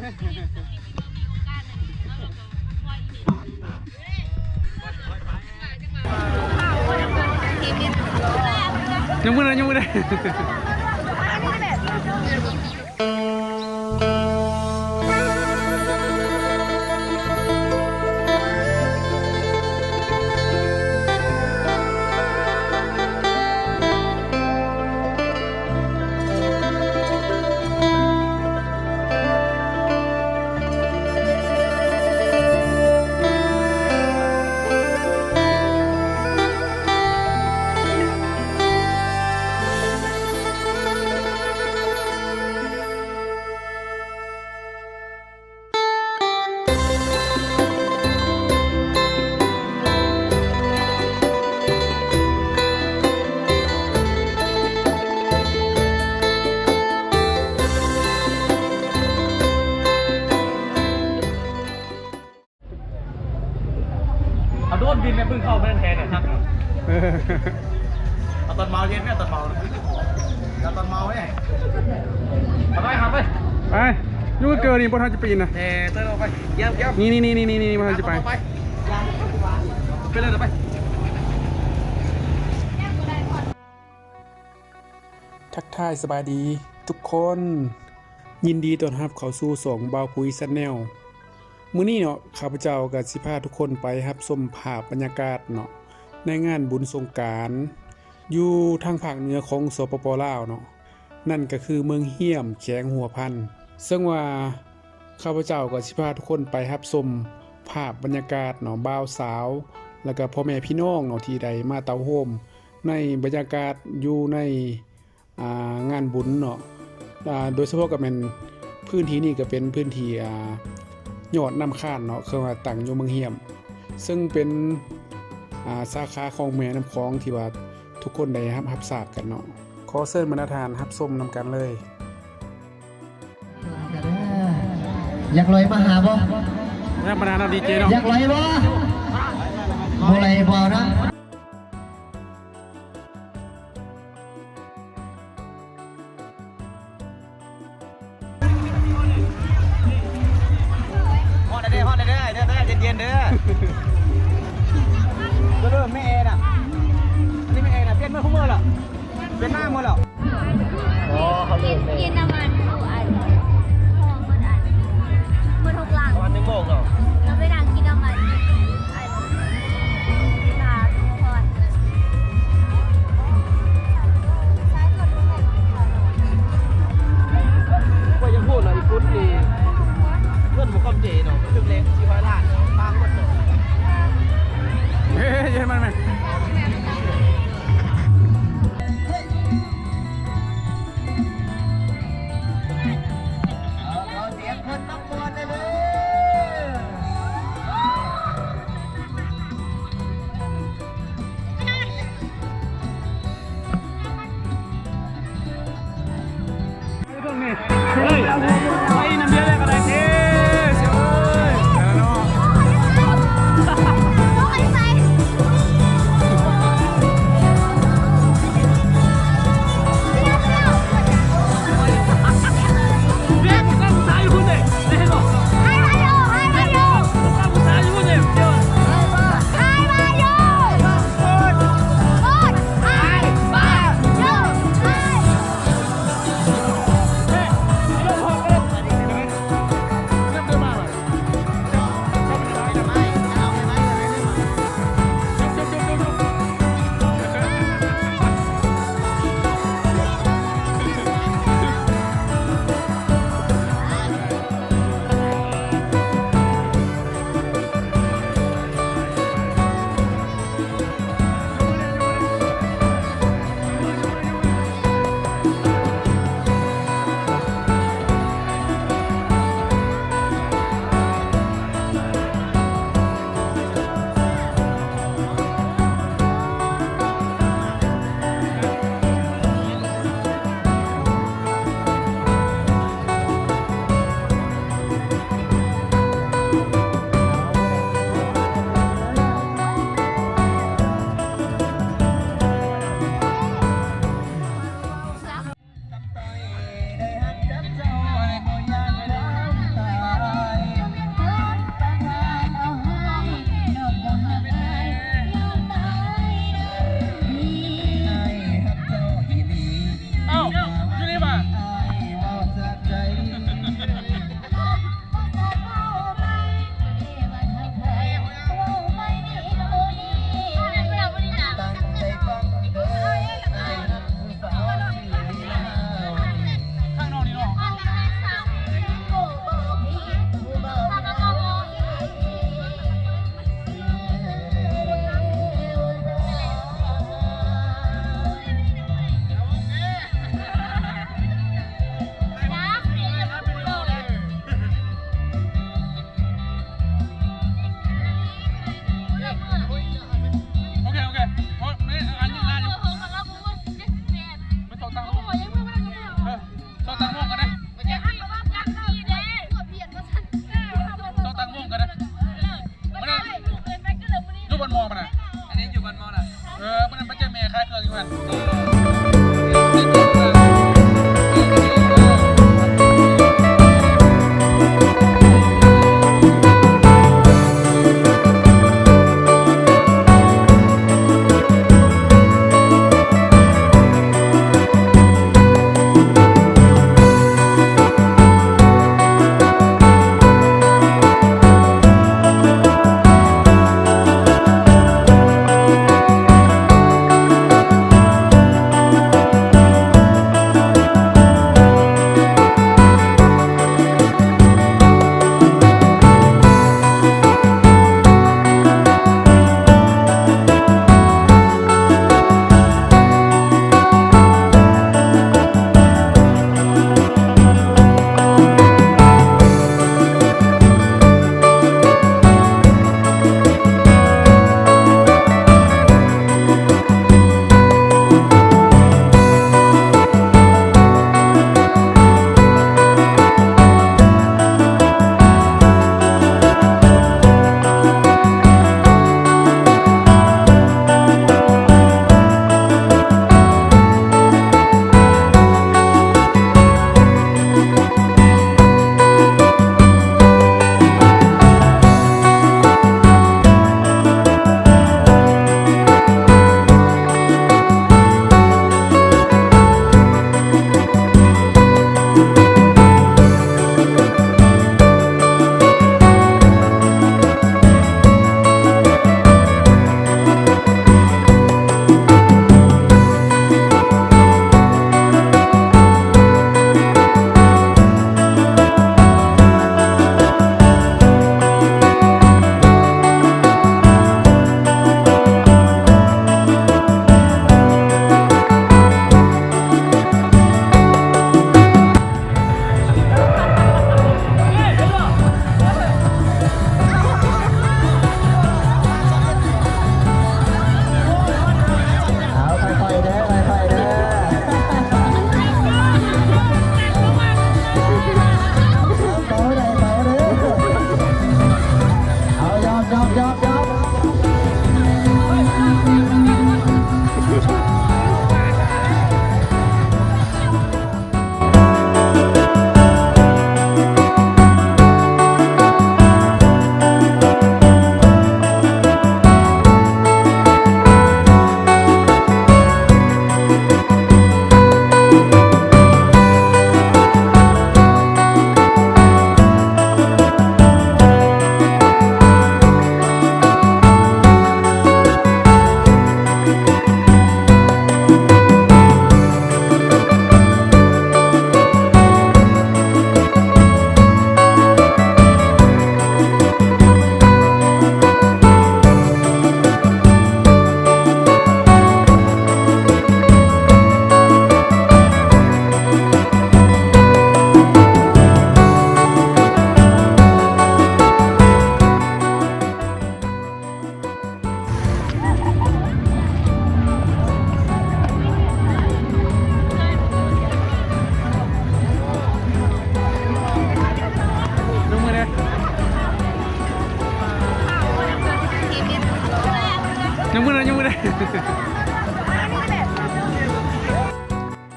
ຍັງບໍ່ໄດ້ ຍັງບໍ່ໄດ້. ເອົາໂດຣນບິນແມ່ນເພິ່ງເຂົ້າມາແທ້ໆ ເອີ ເອົາຕອນເມົາເຮັດແມ່ນຕອນເມົາ ເອົາຕອນເມົາເດ້ ເອົາໄປ ເອົາໄປ ໄປ ຢູ່ເກີນນີ້ບໍ່ທັນຈະປີນນະ ເອີ ເຕີອອກໄປ ຢ້ຽມໆ ນີ້ໆໆໆ ບໍ່ທັນຈະໄປ ໄປເລີຍ ໄປ. ທັກທາຍສະບາຍດີທຸກຄົນ ຍິນດີຕ້ອນຮັບເຂົ້າສູ່ຊ່ອງບ່າວຜຸຍ Channel. ມື້ນີ້ເນາະ ຂ້າພະເຈົ້າກໍຊິພາທຸກຄົນໄປຮັບຊົມພາບບັນຍາກາດເນາະ ໃນງານບຸນສົງການ ຢູ່ທາງພາກເໜືອຂອງ ສປປ ລາວເນາະ ນັ້ນກໍຄືເມືອງຮ້ຽມ ແຂວງຫົວພັນ. ເຊິ່ງວ່າຂ້າພະເຈົ້າກໍຊິພາທຸກຄົນໄປຮັບຊົມພາບບັນຍາກາດເນາະ ບ່າວສາວ ແລ້ວກໍພໍ່ແມ່ພີ່ນ້ອງເນາະ ທີ່ໄດ້ມາເຕົ້າໂຮມ ໃນບັນຍາກາດຢູ່ໃນ ອ່າ ງານບຸນເນາະ ອ່າ ໂດຍສະເພາະກໍແມ່ນພື້ນທີ່ນີ້ກໍເປັນພື້ນທີ່ ອ່າ ຍອດນ້ຳຄ້ານເນາະ ເຊິ່ງວ່າຕັ້ງຢູ່ເມືອງຮ້ຽມ ເຊິ່ງເປັນ ອ່າ ສາຂາຂອງແມ່ນ້ຳຂອງທີ່ວ່າທຸກຄົນໄດ້ຮັບ ຮັບຊາບກັນເນາະ. ຂໍເຊີນບັນດາທ່ານຮັບຊົມນຳກັນເລີຍ. ຢາກລອຍມາຫາບໍ່? ທຳມະດາເນາະ ດີເຈເນາະ ຢາກລອຍບໍ່? ບໍ່ໄດ້ບໍ່ນະ ຮ້ອນແດ່ ຮ້ອນແດ່ ເຢັນໆເດີ ເດີ ແມ່ແອນະ ອັນນີ້ແມ່ແອນະ ປ່ຽນເບີຄູເບີແລ້ວ. ເປັນນ້ຳໝົດແລ້ວ ອໍ ເຂົາເລີກແມ່ ກິນນ້ຳມັນທຸກອັນ ເບິດອັນ ເບິດທຸກຫຼັງ ປະມານໜຶ່ງໂມງເນາະ ເຮົາໄປນັ່ງກິນນ້ຳມັນ ອັນ ທີ່ມາທຸກຄົນ ຂ້ອຍຍັງຮູ້ເນາະ ອີ່ປຸ້ນນີ້ ເງິນບໍ່ກຳເຈເນາະ ມັນຖືກເລກສີ່ຮ້ອຍລ້ານເນາະ ບາງໝົດເນາະ ເອີ ເຢັນມັນແມ່ນ. ເ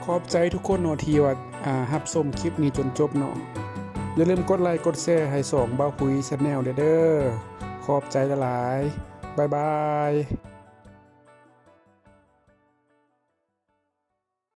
ຂອບໃຈທຸກຄົນເນາະ ທີ່ວ່າ ອ່າ ຮັບຊົມຄລິບນີ້ຈົນຈົບເນາະ. ຢ່າລືມກົດໄລກົດແຊໃຫ້ຊ່ອງບ່າວຄຸຍແຊນແນວແດ່ເດີ. ຂອບໃຈຫຼາຍໆ. ບາຍບາຍ.